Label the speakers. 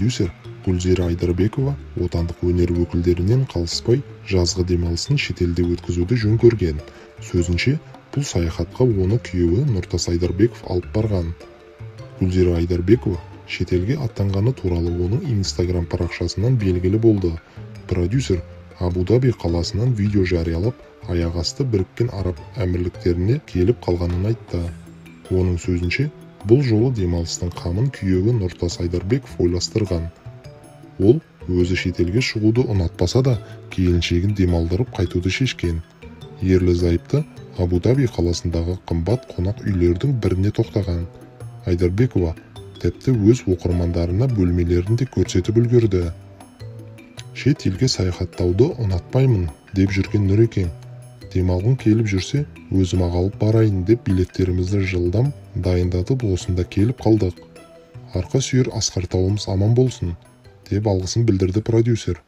Speaker 1: Продюсер Гүлзира Айдарбекова отандық өнер өкілдерінен қалыспай, жазғы демалысын шетелде өткізуді жөн көрген. Сөзінше, бұл саяхатқа оны күйеуі Нұртас Айдарбеков алып барған. Гүлзира Айдарбекова шетелге аттанғаны туралы оның Инстаграм парақшасынан белгілі болды. Продюсер Абу-Даби қаласынан видео жариялап, аяқ асты Біріккен Араб Әмірліктеріне келіп қалғанын айтты. Оның сөзінше, бұл жолы демалыстың қамын күйеуі Нұртас Айдарбеков ойластырған. Ол өзі шетелге шығуды ұнатпаса да, келіншегін демалдырып қайтуды шешкен. Ерлі-зайыпты Абу-Даби қаласындағы қымбат қонақ үйлердің біріне тоқтаған. Айдарбекова тіпті өз оқырмандарына бөлмелерін де көрсетіп үлгерді. Шет елге саяхаттауды ұнатпаймын деп жүрген Нұрекең, демалғың келіп жүрсе, өзім-ақ алып барайын деп билеттерімізді жылдам дайындатып осында келіп қалдық. Арқа сүйер асқар тауымыз аман болсын, деп алғысын білдірді продюсер.